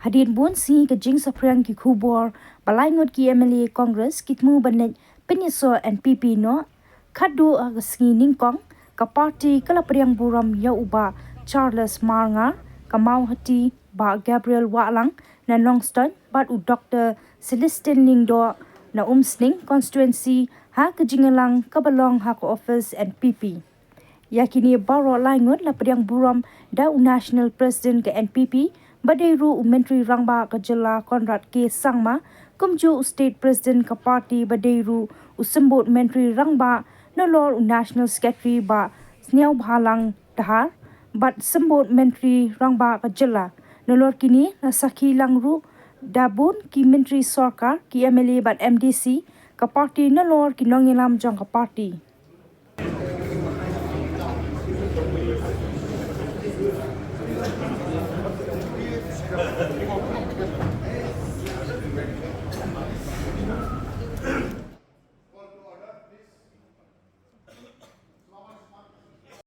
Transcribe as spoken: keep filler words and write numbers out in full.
Hadien bun sngi ka jingsaphriang ki khubor ba lai ngut ki M L A Congress ki thmu ban leit pynïasoh N P P noh. Khadduh ha ka sngi nyngkong, ka party ka la pdiang burom ïa u Bah Charles Marngar, ka Mawhati, Bah Gabriel Wahlang na Nongstoiñ bad u Doctor Celestine Lyngdoh na Umsning constituency ha ka jingïalang kaba long ha ka office N P P. Ïa kine baroh lai ngut la pdiang burom da u National President ka N P P, ba dei ruh u Myntri Rangbah ka jylla Conrad K Sangma, kumjuh u State President ka party ba dei ruh u Symbud Myntri Rangbah, nalor u National Secretary Bah Sniawbhalang Dhar, bad Symbud Myntri Rangbah ka jylla. Nalor kine la sakhi lang ruh da bun ki myntri sorkar, ki M L A bad M D C ka party nalor ki nongïalam jong ka party.